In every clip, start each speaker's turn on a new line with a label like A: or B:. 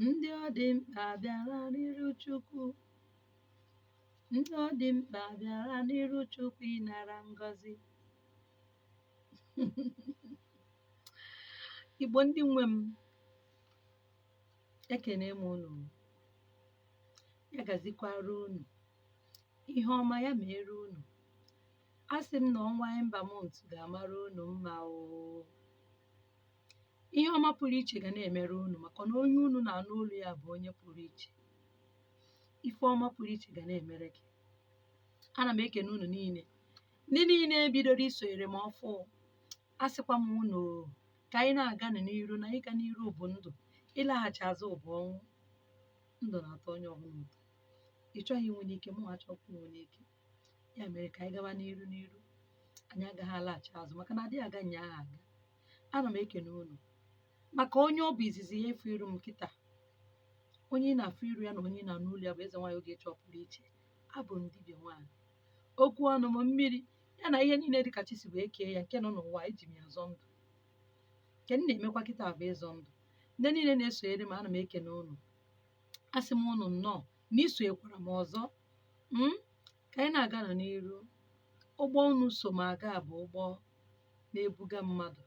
A: Ndị ọ dị mkpa bịara n'iru Chukwu. Ndị ọ dị mkpa bịara n'iru Chukwu ịnara ngọzi. Igbo ndị nwe m, ekene m unu. Ya gazikwara unu. Ihe ọma ya mere unu. Asị m na ọnwa Ember month ga-amara unu mma oo. Ihe ọma pụrụ iche ga na-emere unu maka na onye unu na-anụ olu ya bụ onye pụrụ iche. Ife ọma pụrụ iche ga na-emere gị. Ana m ekene unu niile. Ndị niile bidoro isonyere m ọfụụ, asịkwa m unu oo, ka anyị na-aganụ n'iru na ịga n'iru bụ ndụ, ịlaghachi azụ bụ ọnwụ. Ndụ na-atọ onye ọbụla ụtọ. Ị chọghị inwe n'ike, mụnwa achọghịkwa inwe n'ike. Ya mere ka anyị gawa n'iru n'iru. Anyị agaghị alaghachi azụ maka na adịghị aga nyaa aga. Ana m ekene unu maka onye ọ bụ izizi ya ịfụ iru m kịta. Onye ị na-afụ iru ya na onye ị na-anụ olu ya bụ eze nwaanyị Ogechi ọ pụrụ iche. Abụ m dibịa nwaanyị. Okwu ọnụ m mmiri ya na ihe niile dịka chi si wee kee ya nke nọ n'ụwa eji m ya azọ ndụ. Nke m na-emekwa kịta bụ ịzọ ndụ. Ndị niile na-esonyere m, ana m ekene unu. Asị m unu nnọọ na isonyekwara m ọzọ. Ka anyị na-aga nọ n'iru. Ụgbọ unu so m aga bụ ụgbọ na-ebuga mmadụ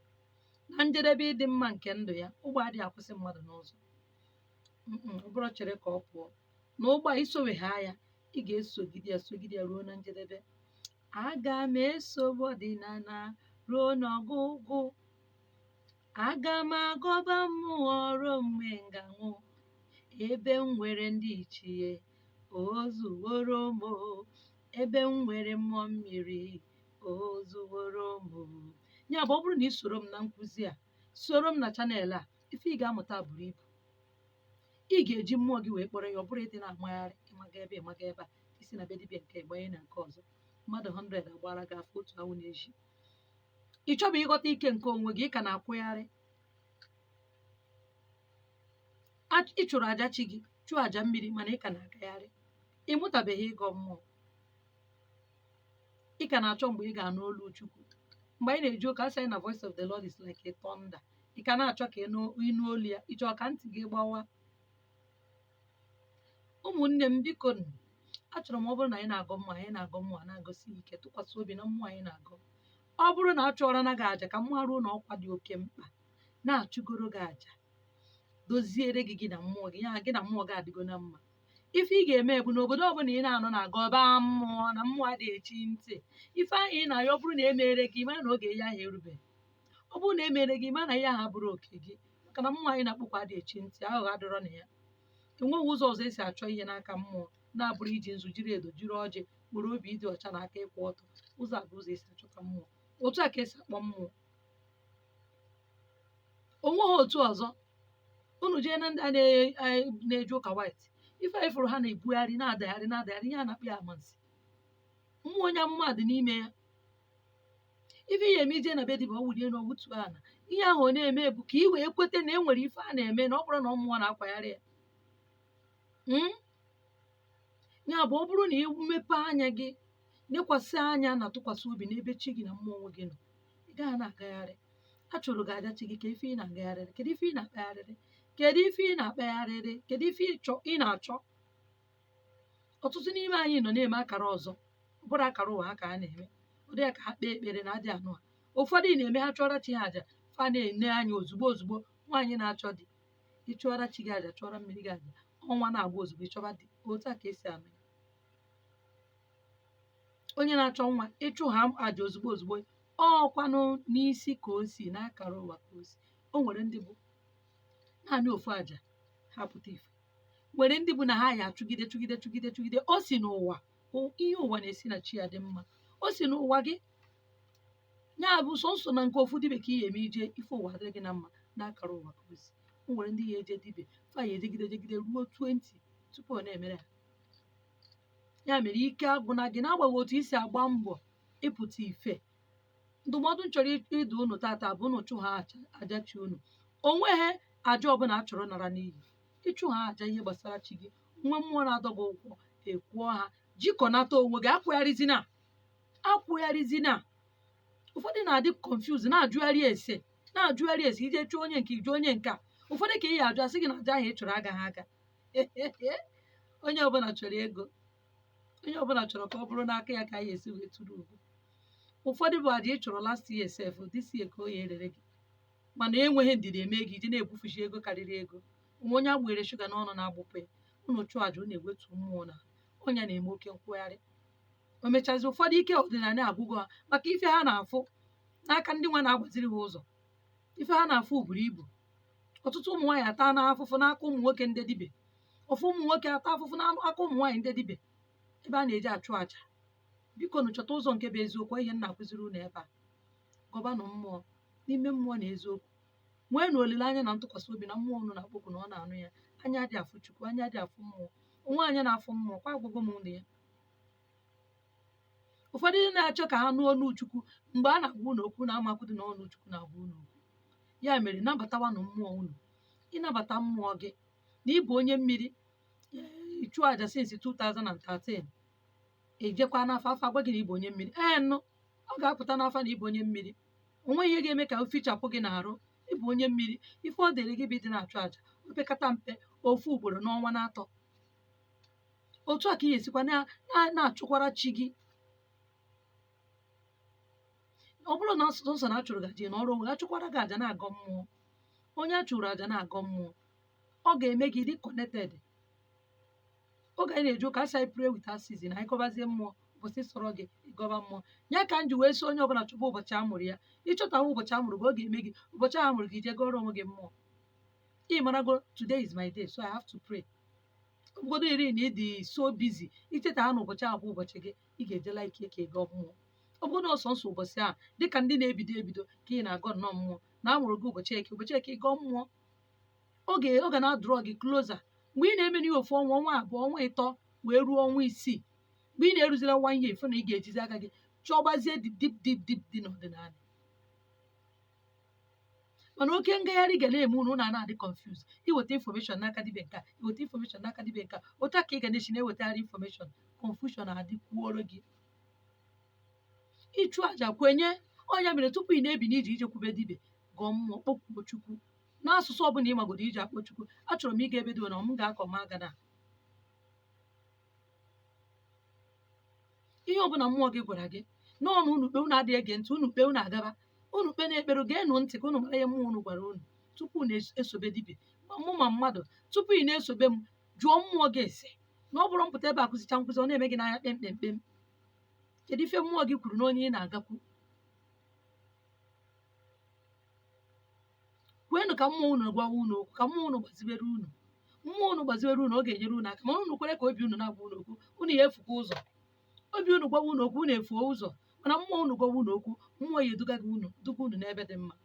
A: na njedebe ịdị mma nke ndụ ya. Ụgbọ adịghị akwụsị mmadụ n'ụzọ. Ọ bụrụ chere ka ọ pụọ na ụgbọ a isowe ha ya, ị ga-esogide ya sogide ya ruo na njedebe. Aga m esogbu ọdịnala ruo n'ọgwụgwụ. Aga m agọba mmụọ ruo mgbe m ga-anwụ. Ebe m nwere ndị ichie, o zuworo m o. Ebe m nwere mmụọ mmiri, o zuworo m o. Ya bụ, ọ bụrụ na ị soro m na nkụzi a, soro m na channel a, ife ị ga-amụta buru ibu. Ị ga-eji mmụọ gị wee kpọrọ ya, ọ bụrụ ịdị na-amagharị ịmaga ebe ịmaga ebe a, isi na be dibịa nke gbanye na nke ọzọ. Mmadụ 100 agbara gị afọ otu anwụ na-eji. Ị chọbụ ịghọta ike nke onwe gị, ị ka na-akwụgharị. Ị chụrụ aja chi gị, chụọ aja mmiri, mana ị ka na-agagharị. Ị mụtabeghị ịgọ mmụọ. Ị ka na-achọ mgbe ị ga-anụ olu Chukwu. Mgbe anyị na-eji ụka, asị anyị na voice of the Lord is like a thunder. Ị ka na-achọ ka ịnụ olu ya. Ị chọrọ ka ntị gị gbawa. Ụmụnne m, biko nụ, achọrọ m ọ bụrụ na anyị na-agọ mmụọ, anyị na-agọ mmụọ na-agọsi ike, tụkwasị obi na mmụọ anyị na-agọ. Ọ bụrụ na a chụọrọ na gị aja ka mmụọ ruo na ọkwa dị oke mkpa, na-achụgoro gị aja, doziere gị gị na mmụọ gị, ya gị na mmụọ gị adịgo na mma. Ife ị ga-eme bụ n'obodo ọbụla ị na-anọ na-agọba mmụọ na mmụọ adịghị echi ntị. Ife ahụ ị na-ayọ, ọ bụrụ na emere gị, mara na oge ya ahụ erubeghị. Ọ bụrụ na emere gị, mara na ihe ahụ abụrụ oke gị, maka na mmụọ anyị na-akpọkwa adịghị echi ntị, aghụghọ adịrọ na ya. Enweghị ụzọ ọzọ esi achọ ihe n'aka mmụọ na-abụrụ iji nzu, jiri edo, jiri ọjị, were obi ịdị ọcha na aka ịkwụ ọtọ. Ụzọ a bụ ụzọ esi achọta mmụọ. Otu a ka esi akpọ mmụọ. O nweghị otu ọzọ. Unu jee na ndị a na-eje ụka white, ife anyị fụrụ ha na-ebugharị na-adagharị na-adagharị, ihe a na-akpọ ya amansi. Mmụọ onye amụma dị n'ime ya. Ife ihe eme ije na be dibịa, ọ wụlie elu, ọ wụtuo ala, ihe ahụ ọ na-eme bụ ka ị wee kwete na e nwere ife a na-eme, na ọ bụrụ na mmụọ na-akwagharị ya. Ya bụ, ọ bụrụ na ị mepee anya gị, lekwasị anya na tụkwasị obi n'ebe chi gị na mmụọ onwe gị nọ, ị gaghị na-agagharị. A chụrụ gị aja chi gị, ka ife ị na-agagharịrị, kedu ife ị na-akpagharịrị, kedu ife ị na-akpagharịrị, kedu ife ị na-achọ. Ọtụtụ n'ime anyị nọ na-eme akara ọzọ, ọ bụrụ akara ụwa ha ka ha na-eme. Ọ dịghị ka ha kpee ekpere na adị anụ ha. Ụfọdụ na-eme ha chụọra chi ha aja, fa na-ene anya ozugbo ozugbo. Nwaanyị na-achọ di, ị chụọra chi gị aja, chụọra mmiri gị aja, ọnwa na-agba, ozugbo ịchọba di. Otu a ka esi ame. Onye na-achọ nwa, ịchụ ha aja ozugbo ozugbo, ọkwanụ n'isi ka o si, n'akara ụwa ka o si. O nwere ndị bụ naanị ofu aja ha pụta ife, nwere ndị bụ na ha ya achụgide chụgide chụgide chụgide. O si n'ụwa, ihe ụwa na-esi na chi ya dị mma. O si n'ụwa gị, ya bụ sọnsọ na nke ofu dibịa ka ị ga-eme ije ife ụwa adịrị gị na mma n'akara ụwa ka o si. O nwere ndị ya eje dibịa, fa ya ejegide jegide ruo 20 tupu ọ na-emere ha. Ya mere ike agwụna gị n'agbanyeghị otu i si agba mbọ ịpụta ife. Ndụmọdụ m chọrọ ịdụ unu tata bụ unu chụ ha aja chi unu. O nweghị aja ọbụla a chọrọ nara n'iyi. Ịchụ ha aja ihe gbasara chi gị, nwa mmụọ na-adọ gị ụkwụ, ekwuo ha jikọnata onwe gị. Akwụgharịzina, akwụgharịzina. Ụfọdụ na-adị confuse, na-ajụgharị ese, na-ajụgharị ese, ije chụọ onye nke, ije onye nke a. Ụfọdụ ka ị ya ajụ, asị gị na aja ahụ ị chụrụ agaghị aga. Onye ọbụla chọrọ ego, onye ọbụla chọrọ ka ọ bụrụ n'aka ya ka anyị esi wee tụrụ ugo. Ụfọdụ bụ aja ị chụrụ last year sef, this year ka o ya erere gị, mana enweghị ndidi eme gị iji na-ebufuchi ego karịrị ego. Onwe onye agbụghere shuga n'ọnụ na-agbụpụ ya. Unu chụọ aja, unu ewetu mmụọ na onye na-eme oke nkwugharị. O mechazi, ụfọdụ ike ọdịnala agwụgo ha maka ife ha na-afụ n'aka ndị nwa na-agbaziri ha ụzọ. Ife ha na-afụ buru ibu. Ọtụtụ ụmụ nwaanyị ata na afụfụ n'aka ụmụ nwoke ndị dibịa, ofu ụmụ nwoke ata afụfụ n'aka ụmụ nwaanyị ndị dibịa ebe a na-eji achụ àjà. Biko nụ, chọta ụzọ nke bụ eziokwu. Ihe m na-akụziri unu ebe a, gọbanụ mmụọ n'ime mmụọ na eziokwu. Nwee na olileanya na ntụkwasị obi na mmụọ unu na-akpọku na ọ na-anụ ya. Anya dị afụ Chukwu, anya dị afụ mmụọ, onwe anya na-afụ mmụọ kwa. Agwụgwọ m unu ya. Ụfọdụ ndị na-achọ ka ha nụ ọnụ Chukwu mgbe a na-agwa unu okwu na-amakwụdị na ọnụ Chukwu na-agwa unu okwu. Ya mere, nabatawanụ mmụọ unu. Ịnabata mmụọ gị na ịbụ onye mmiri, ịchụ àjà since 2013, ejekwa n'afọ afọ agwa gị na ịbụ onye mmiri. Ee nụ, ọ ga-apụta n'afa na ịbụ onye mmiri. O nweghị ihe ga-eme ka o fichapụ gị n'arụ ịbụ onye mmiri. Ife ọ dịrị gị bụ ịdị na-achụ àjà opekata mpe ofu ugboro n'ọnwa na-atọ. Otu a ka ị ga-esikwa na-achụkwara chi gị. Ọ bụrụ na nsọ na achụrụ gị àjà na ọrụ onwe gị, achụkwara gị àjà na-agọ mmụọ. Onye a chụrụ àjà na-agọ mmụọ, ọ ga-eme gị dị connected. Oge anyị na-eje ụka, asị anyị pray without ceasing. Anyị gọbazie mmụọ ụbọchị sọrọ gị ịgọba mmụọ ya. Ka m ji wee sị onye ọbụla chọba ụbọchị a mụrụ ya. Ịchọtawa ụbọchị a mụrụ gị, ọ ga-eme gị ụbọchị ahụ mụrụ gị jee gọrọ onwe gị mmụọ. Ị marago, today is my day, so I have to pray. Obodo iri na ịdị so busy, icheta ha na ụbọchị ahụ bụ ụbọchị gị, ị ga-ejela ike ka ị gọọ mmụọ. Ọ bụrụ na ọsọ nsọ ụbọchị ahụ, dịka ndị na-ebido ebido, ka ị na-agọ nnọọ mmụọ na a mụrụ gị ụbọchị Eke, ụbọchị Eke ịgọ mmụọ, oge ọ ga na-adụrọ gị closer. Mgbe ị na-eme n'ihe ofu ọnwa, ọnwa 2, ọnwa 3, wee ruo ọnwa 6, mgbe ị na-eruzila one year, ifu na ị ga-ejizi aka gị chọgbazie dị deep, deep, deep dị n'ọdịnala. Mana oke ngagharị ga na-eme unu na na-adị confused. Iweta information n'aka dibịa nke a, iweta information n'aka dibịa nke a, otu a ka ị ga na-esi na-ewetagharị information, confusion adịkwuoro gị. Ịchụ àjà kwenye ọnya mere tupu ị na-ebi n'ije ije kwube dibịa, gọọ mmụọ, kpọkwuo Chukwu n'asụsụ ọbụla ị magodo iji akpọ Chukwu. Achọrọ m ịga ebe dị na m ga-akọ m aga na ihe ọbụla mmụọ gị gwara gị n'ọnụ. Unu kpe, unu adịghị ege ntị. Unu kpe, unu agaba. Unu kpe na-ekpere, geenụ ntị ka unu mara ihe mmụọ unu gwara unu tupu unu esobe dibịa. Ma mụ ma mmadụ, tupu ị na-esobe m, jụọ mmụọ gị ese. Na ọ bụrụ mpụta ebe a kụzicha nkụzi, ọ na-eme gị n'anya kpem kpem kpem. Kedu ife mmụọ gị kwuru na onye ị na-agakwu? Kweenụ ka mmụọ unu gwawa unu okwu, ka mmụọ unu gbaziwere unu. Mmụọ unu gbaziwere unu, ọ ga-enyere unu aka. Mana unu kwere ka obi unu na-agwa unu okwu, unu ya efukwa ụzọ. Obi unu gwawa unu okwu, unu efuo ụzọ. Mana mmụọ unu gwawa unu okwu, mmụọ ya eduga gị unu duga unu n'ebe dị mma.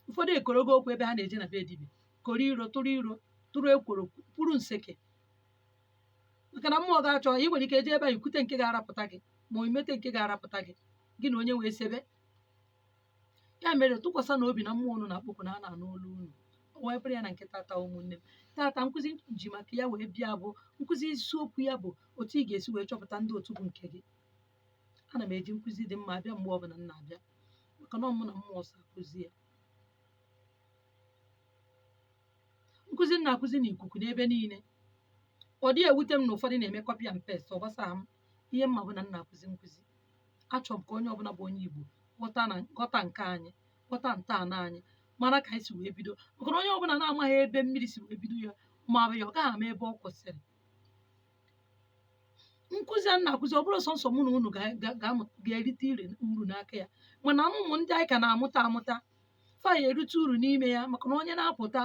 A: Ụfọdụ ekorogo okwu ebe ha na-eje na be dibịa, koro iro, tụrụ iro, tụrụ ekworo, kwuru nseke, maka na mmụọ ga-achọ. Ị nwere ike eje ebe a ikwute nke ga-arapụta gị, ma ọ imete nke ga-arapụta gị, gị na onye wee sebe ya. Mere tụkwasị na obi na mmụọ unu na-akpọkwu na a na-anụ olu unu. O wee bụrụ ya na nke tata, ụmụnne m, tata nkụzi ji maka ya wee bịa bụ nkụzi isiokwu ya bụ otu ị ga-esi wee chọpụta ndị otu bụ nke gị. Ana m eji nkụzi dị mma abịa mgbe ọbụla m na-abịa, maka na ọ mụ na mmụọ so akụzi ya. Nkụzi m na-akụzi n'ikuku n'ebe niile, ọ dịghị ewute m na ụfọdụ na-eme copy and paste. Ọ gbasara m ihe mma bụ na m na-akụzi nkụzi. Achọrọ m ka onye ọbụla bụ onye Igbo ghọta na ghọta nke anyị, ghọta ntọala anyị, mara ka anyị si wee bido, maka na onye ọbụla na-amaghị ebe mmiri si wee bido ya ma bụ ya, ọ gaghị ama ebe ọ kwụsịrị. Nkụzi a na-akụzi, ọ bụrụ sọnsọ mụ na unu ga-erite ire uru n'aka ya, mana ụmụ ndị anyị ka na-amụta amụta fa ya erite uru n'ime ya, maka na onye na-apụta,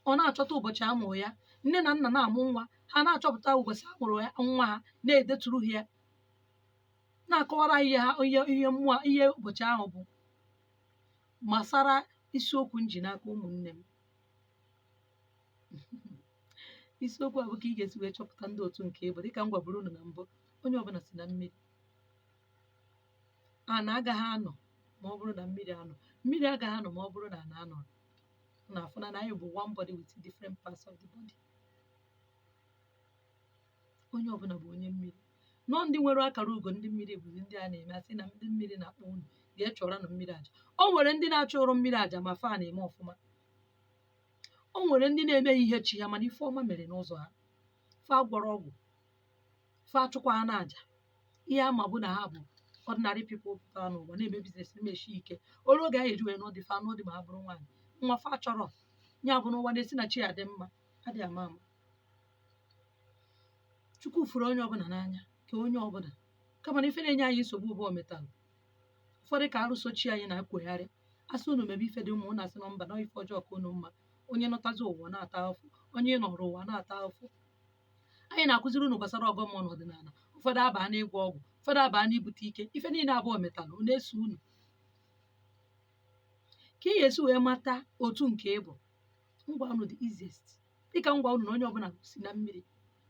A: ọ na-achọta ụbọchị a mụrụ ya. Nne na nna na-amụ nwa ha, na-achọpụta ụbọchị a mụrụ ya nwa ha, na-edeturu ha ya, na-akọwara ha ihe ha ihe ihe mmụọ ihe ụbọchị ahụ bụ. Gbasara isiokwu m ji n'aka, ụmụnne m, isiokwu a bụ ka ị ga-esi wee chọpụta ndị otu nke ịbụ. Dịka m gwaburu unu na mbụ, onye ọbụla si na mmiri. Ana agaghị anọ ma ọ bụrụ na mmiri anọ, mmiri agaghị anọ ma ọ bụrụ na ana anọrọ. Na afụna na anyị bụ one body with different parts of the body. Onye ọbụla bụ onye mmiri. Nọọ ndị nwere akara ugo ndị mmiri bụzi ndị a na-eme asị na ndị mmiri na-akpọ unu ga-echọrọ na mmiri aja. O nwere ndị na-achọ ụrụ mmiri aja, ma fa na-eme ọfụma. O nwere ndị na-emeghị ihe chi ha, mana ife ọma mere n'ụzọ ha. Fa gwọrọ ọgwụ, fa achụkwa ha n'àjà. Ihe ama bụ na ha bụ ordinary people pụtara n'ụwa, na-eme business, na-emeshi ike. Oru oge a eji wee nụọ dị, fa nụọ dị, ma ha bụrụ nwaanyị nwa fa chọrọ ya bụ n'ụwa na-esi na chi ya dị mma, adịghị ama ama. Chukwu fụrụ onye ọbụla n'anya ka onye ọbụla, kama na ife na-enye anyị nsogbu bụ ometalụ. Ụfọdụ ka arụso chi anyị na-akwegharị, asị unu mebe ife dị mma, unu asị na mba, na ife ọjọọ ka unu mma. Onye nọtazi ụwa na-ata afụ, onye nọrọ ụwa na-ata afụ. Anyị na-akụziri unu gbasara ọgọ mmụọ na ọdịnala. Ụfọdụ abaa n'ịgwọ ọgwụ, ụfọdụ abaa n'ibute ike. Ife niile abụọ metalụ na-eso unu. Ka ị ga-esi wee mata otu nke ị bụ, ngwa unu, the easiest, dịka ngwa unu na onye ọbụla si na mmiri.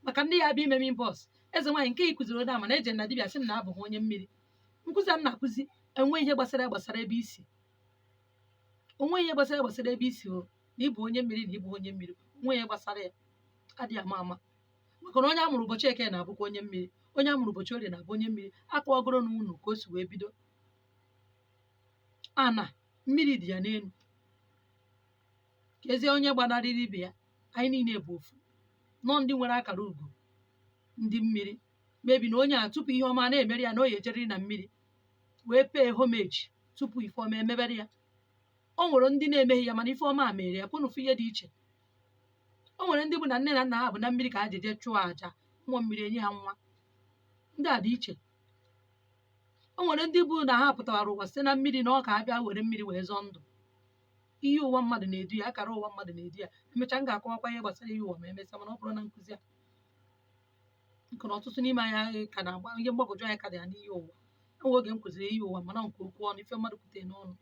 A: Maka ndị ya abịa ime m inbox, "Eze nwaanyị, nke ị kụziri ode ama na eje na dibịa sị m na abụghị onye mmiri." Nkụzi a m na-akụzi enwe ihe gbasara ebe isi, onwe ihe gbasara ebe isi o, na ịbụ onye mmiri na ịbụ onye mmiri, onwe ihe gbasara ya, adịghị ama ama. Maka na onye amụrụ ụbọchị Eke na-abụkwa onye mmiri, onye amụrụ ụbọchị Orie na-abụ onye mmiri. Akọwagoro na unu ka o si wee bido. Ana mmiri dị ya n'elu ka ezie onye gbanarịrị ibe ya. Anyị niile bụ ofu nọ, ndị nwere akara ugo, ndị mmiri mebi na onye a, tupu ihe ọma na-emere ya, na o ya ejeriri na mmiri wee pay homage tupu ife ọma emebere ya. O nwere ndị na-emeghị ya, mana ife ọma mere ya. Kwunu fụ ihe dị iche. O nwere ndị bụ na nne na nna ha bụ na mmiri ka ha ji jee chụọ àjà mmụọ mmiri, enye ha nwa. Ndị a dị iche. O nwere ndị bụ na ha pụtara ụwa site na mmiri, na ọ ka ha bịa were mmiri wee zọọ ndụ. Ihe ụwa mmadụ na-edu ya, akara ụwa mmadụ na-edu ya. Emechaa, m ga-akọwakwa ihe gbasara ihe ụwa ma emesịa, mana ọ bụrụ na nkụzi a, nke na ọtụtụ n'ime anyị ka na-agba ihe mgbagwoju anya ka dị ya n'ihe ụwa. Enwe oge m kụziri ihe ụwa, mana nke okwu ọnụ, ife mmadụ kwutere n'ọnụ.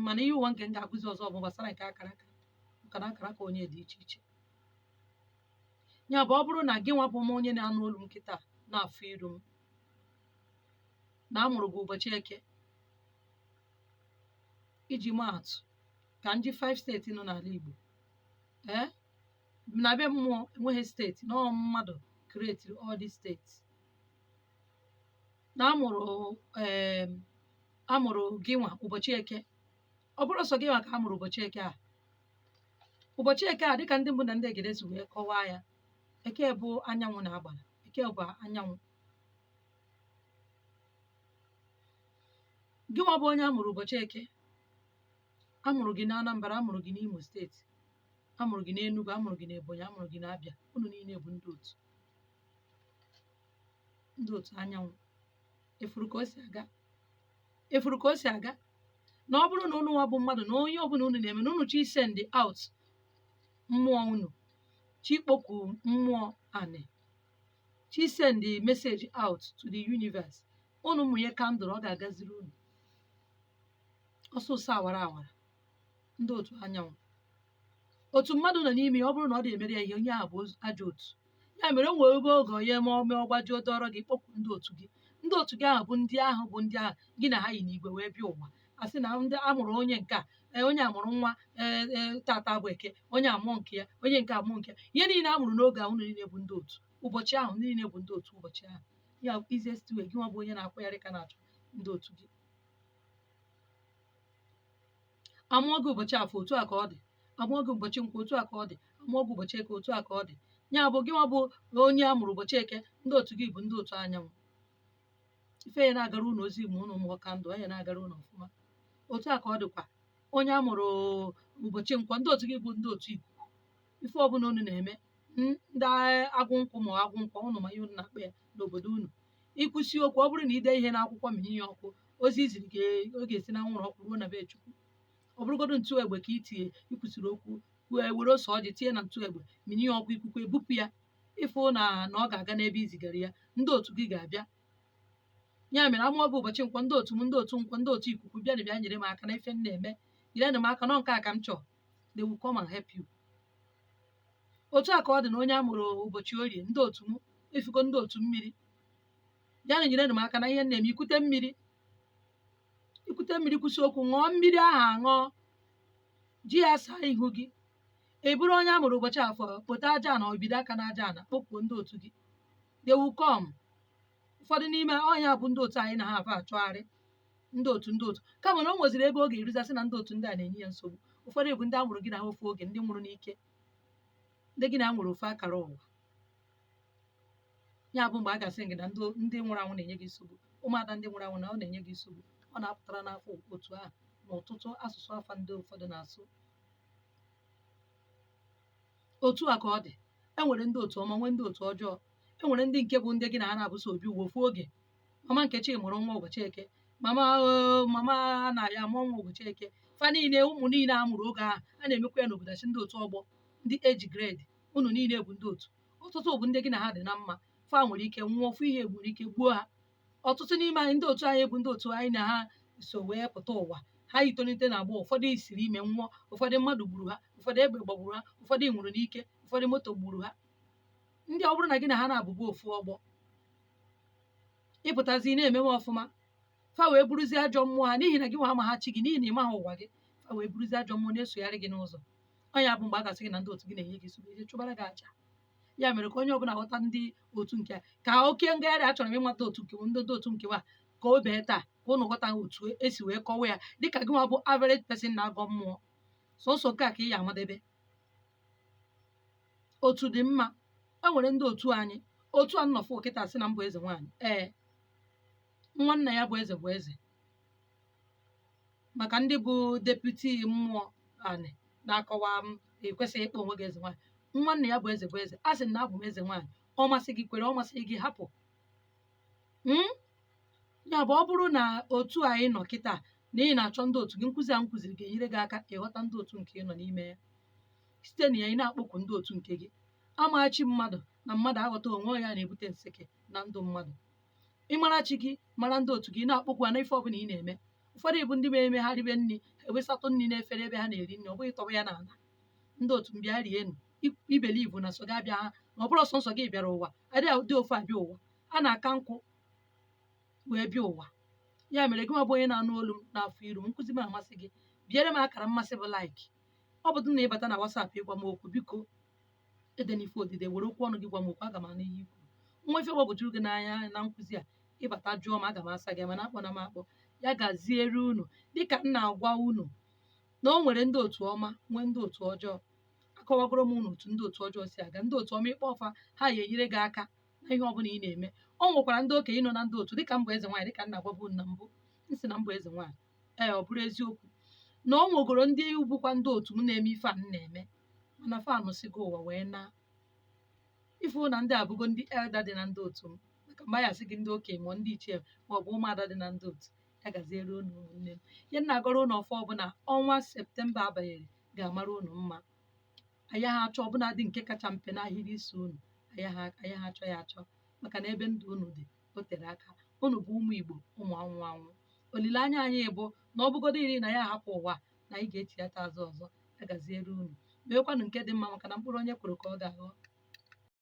A: Mana ihe ụwa nke m ga-akụzi ọzọ bụ gbasara nke akara aka, maka na akara aka onye dị iche iche. Ya bụ, ọ bụrụ na gị nwapụ m, onye na-anụ olu m kịta, na-afụ iru m, na amụrụ gị ụbọchị Eke, iji maa atụ, ka ndị 5 steeti nọ n'ala Igbo, ee, na be mmụọ enweghị steeti, na ọ mmadụ create all these states, na amụrụ, ee, amụrụ gị nwa ụbọchị Eke, ọ bụrụ sọ gị nwa ka amụrụ ụbọchị Eke a, ụbọchị Eke a, dịka ndị mbụ na ndị egede si wee kọwaa ya, Eke bụ anyanwụ na agbara, Eke bụ anyanwụ. Gị nwa bụ onye amụrụ ụbọchị Eke, amụrụ gị na Anambra, amụrụ gị n'Imo steeti, amụrụ gị n'Enugu, amụrụ gị n'Ebonyi, amụrụ gị n'Abịa, unu niile bụ ndị otu, ndị otu anyanwụ. Efuru ka o si aga, efuru ka o si aga, na ọ bụrụ na unu nwa bụ mmadụ, na onye ọbụla unu na-eme na unu chi send out mmụọ unu, chi kpọku mmụọ anị, chi send message out to the universe, unu mụnye candle, ọ ga-agaziri unu ọsọsọ, awara awara. Ndị otu anyanwụ, otu mmadụ nọ n'ime ya, ọ bụrụ na ọ dị-emere ya ihe, onye ahụ bụ ajọ otu. Ya mere o nwere ebe oge onye ma ome ọgbajuo dọrọ gị, kpọpụ ndị otu gị. Ndị otu gị ahụ bụ ndị ahụ, bụ ndị ahụ gị na ha yi n'igwe wee bịa ụwa. A sị na ndị amụrụ onye nke a, ee, onye amụrụ nwa, ee, ee, tata bụ Eke, onye amụọ nke ya, onye nke amụọ nke ya, ihe niile a mụrụ n'oge ahụ, unu niile bụ ndị otu ụbọchị ahụ, ndị niile bụ ndị otu ụbọchị ahụ. Ya bụ easiest way. Gị nwa bụ onye na-akwụgharị ka na-achọ ndị otu gị. Amụọ gị ụbọchị Afọ, otu a ka ọ dị. Amụọ gị ụbọchị Nkwọ, otu a ka ọ dị. Amụọ gị ụbọchị Eke, otu a ka ọ dị. Ya bụ, gị nwa bụ onye a mụrụ ụbọchị Eke, ndị otu gị bụ ndị otu anyanwụ. Ife ya na-agara unu ozi ma unu mụọ candle ya na-agara unu ọfụma. Otu a ka ọ dịkwa onye a mụrụ ụbọchị Nkwọ, ndị otu gị bụ ndị otu ikuku. Ife ọbụla unu na-eme, ndị agwụ nkwụ ma agwụ nkwọ, unu ma ihe unu na-akpọ ya n'obodo unu. Ikwusi okwu, ọ bụrụ na ide ihe n'akwụkwọ ma ihe ọkụ, ozi iziri gị, ọ ga-esi na anwụrụ ọkụ ruo na be Chukwu. Ọ bụrụgodu ntụ egbe ka itinye, ikwusiri okwu, were ose ọjị tinye na ntụ egbe, minye ya ọkụ, ikuku ebupụ ya, ịfụ na ọ ga-aga n'ebe izigara ya. Ndị otu gị ga-abịa. Ya mere, amụọ gị ụbọchị Nkwọ, ndị otu m, ndị otu nkwọ, ndị otu ikuku, bịa na bịa nyere m aka na ife m na-eme, nyere m aka nọ nke a ka m chọọ. They will come and help you. Otu a ka ọ dị na onye a mụrụ ụbọchị Orie, ndị otu m, ifugo ndị otu mmiri, bịa na nyere m aka na ihe m na-eme. Ikute mmiri, ikute mmiri, kwụsị okwu, ṅụọ mmiri ahụ, aṅụọ ji ya saa ihu gị. Ị bụrụ onye a mụrụ ụbọchị Afọ, kpote aja ana, obido aka na aja ana, kpọkuo ndị otu gị. They will come. Ụfọdụ n'ime ọnya bụ ndị otu anyị na ha afọ achọgharị ndị otu, ndị otu, kama na o nweziri ebe ọ ga-eruzasị na ndị otu ndị a na-enye ya nsogbu. Ụfọdụ bụ ndị a mụrụ gị na ha ofu oge, ndị nwụrụ n'ike, ndị gị na ha nwere ofu akara ụwa. Ya bụ mgbe a ga-asị gị na ndị nwụrụ anwụ na-enye gị nsogbu, ụmụada ndị nwụrụ anwụ na ọ na-enye gị nsogbu, ọ na-apụtara n'afọ otu ahụ na ọtụtụ asụsụ afa ndị ụfọdụ na-asụ. Otu a ka ọ dị. E nwere ndị otu ọma, nwee ndị otu ọjọọ. E nwere ndị nke bụ ndị gị na ha na-abụso obi uwe ofu oge. Mama Nkechi mụrụ nwa ụbọchị Eke, mama mama na ya mụọ nwa ụbọchị Eke. Fa niile, ụmụ niile a mụrụ oge ahụ, a na-emekwa ya n'obodo achị ndị otu ọgbọ, ndị age grade, unu niile bụ ndị otu. Ọtụtụ bụ ndị gị na ha dị na mma, fa nwere ike nwụọ ofu ihe nwere ike gbuo ha. Ọtụtụ n'ime anyị, ndị otu anyị bụ ndị otu anyị na ha so wee pụta ụwa, ha itolite na agbọ, ụfọdụ siri ime nwụọ, ụfọdụ mmadụ gburu ha, ụfọdụ egbe gbagburu ha, ụfọdụ nwụrụ n'ike, ụfọdụ moto gburu ha. Ndị ọ bụrụ na gị na ha na-abụbu ofu ọgbọ, ịpụtazi na-emewe ọfụma, fa wee buruzie ajọ mmụọ ha, n'ihi na gị nwa ama ha chi gị, n'ihi na ị maha ụwa gị, fa wee buruzie ajọ mmụọ na-esogharị gị n'ụzọ. Ọ ya bụ mgbe a ga-asị gị na ndị otu gị na-enye gị nsogbu, ije chụbara gị aja. Ya mere ka onye ọbụla ghọta ndị otu nke a, ka oke ngagharị achọrọ m ịmata otu nke ndị otu nke a, ka o bee taa, ka ụnụ ghọta otu esi wee kọwa ya, dịka gị nwa bụ average person na-agọ mmụọ. Sọsọ nke a ka ị ya amadebe. Otu dị mma. E nwere ndị otu anyị, otu a nnọfụ kịta sị na mbụ eze nwaanyị. Ee, nwa nna ya bụ eze bụ eze, maka ndị bụ deputy mmụọ anị na-akọwa m ekwesịghị ịkpọ onwe gị eze nwaanyị. Nwa nna ya bụ eze bụ eze. A sị na abụ m eze nwaanyị, ọ masị gị kwere, ọ masị gị hapụ. Ya bụ ọ bụrụ na otu anyị nọ kịta na ị na-achọ ndị otu gị, nkụzi a m kụziri ga-enyere gị aka ịghọta ndị otu nke ị nọ n'ime ya. Site na ya ị na-akpọku ndị otu nke gị. Amachi mmadụ na mmadụ aghọta onwe ya na-ebute nseke na ndụ mmadụ. Ịmara chi gị, mara ndị otu gị, na-akpọkwu ha n'ife ọbụla ị na-eme. Ụfọdụ bụ ndị na-eme ha ribe nri, ewesatụ nri n'efere ebe ha na-eri nri, ọ bụghị tọwa ya n'ala. Ndị otu m bịa rienụ, ibelivu na so gị abịa ha, na ọ bụrụ sọ nsọ gị bịara ụwa, adịghị dị ofu abịa ụwa, a na-aka nkwụ wee bịa ụwa. Ya mere gị nwa bụ onye na-anụ olu m n'afọ iru m, nkụzi m amasị gị, biere m akara mmasị bụ like. Ọ bụdụ na ịbata na WhatsApp ịgwa m okwu, biko edena ife odide, were okwu ọnụ gị gwa m okwu, aga m anụ ihe i kwuru. Nwa ife gbagwojuru gị n'anya na nkụzi a, ịbata jụọ m, aga m asa gị, mana akpọ na m akpọ. Ya gaziere unu, dịka m na-agwa unu na o nwere ndị otu ọma, nwee ndị otu ọjọọ. Akọwagoro m unu otu ndị otu ọjọọ si aga. Ndị otu ọma, ịkpọ ọfa ha ga-enyere gị aka na ihe ọbụla ị na-eme. O nwekwara ndị okenye nọ na ndị otu, dịka mbụ eze nwaanyị, dịka m na-agwabu unu na mbụ, m sị na mbụ eze nwaanyị. Ee, ọ bụrụ eziokwu na o nwegoro ndị bụkwa ndị otu m na-eme ife a m na-eme, mana fa anụsịgo ụwa wee naa. Ife na ndị abụgo ndị elder dị na ndị otu m, maka mgbe anyị asị gị ndị okenye ma ndị ichie ma ọ bụ ụmụada dị na ndị otu. Ya gaziere unu ụmụnne m. Ihe m na-agọrọ unu ọfọ ọbụla ọnwa Septemba abanyere ga-amara unu mma. Anyị ha achọ ọbụla dị nke kacha mpe n'ahịrị isi unu, anyị ha achọ ya achọ, maka na ebe ndụ unu dị o tere aka. Unu bụ ụmụ Igbo, ụmụ anwụ anwụ. Olileanya anyị bụ na ọ bụgodo iri na ya ahapụ ụwa, na anyị ga-echighata azụ ọzọ. Ya gaziere unu. Meekwanụ nke dị mma, maka na mkpụrụ onye kwuru ka ọ ga-aghọ.